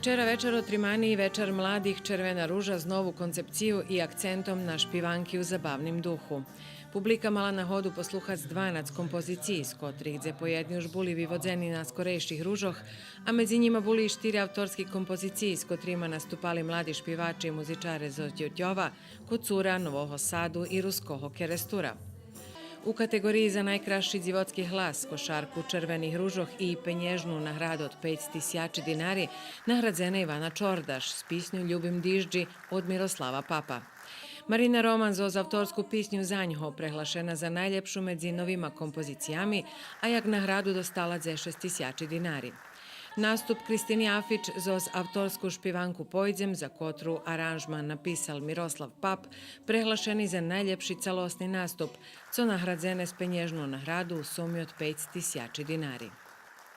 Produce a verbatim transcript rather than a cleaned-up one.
Вчера вечар отримани и Вечар младих Червена ружа з нову концепцию и акцентом на шпиванки у забавним духу. Публика мала нагоду послухац дванац композициї, з котрих дзепоєдни уж були виводзени на скорейших ружох, а медзи нїма були и штири авторски композициї, з котрима наступали млади шпиваче и музичаре зоз Дьотьова, Коцура, Нового Саду и Руского Керестура. У катеґориї за найкрасши дзивоцки глас, кошарку Червених ружох и пенєжну награду од пейц тисячи динари наградзена Ивана Чордаш з писню Любим дижджи од Мирослава Папа. Марина Роман зоз авторску писню За ньго преглашена за найлєпшу медзи новима композициями, а як награду достала дзешец тисячи динари. Наступ Кристини Афич зоз авторску шпиванку Пойдзем, за котру аранжман написал Мирослав Пап, преглашени за найлєпши цалосни наступ, цо наградзене з пенєжну награду у суми од пейц тисячи динари.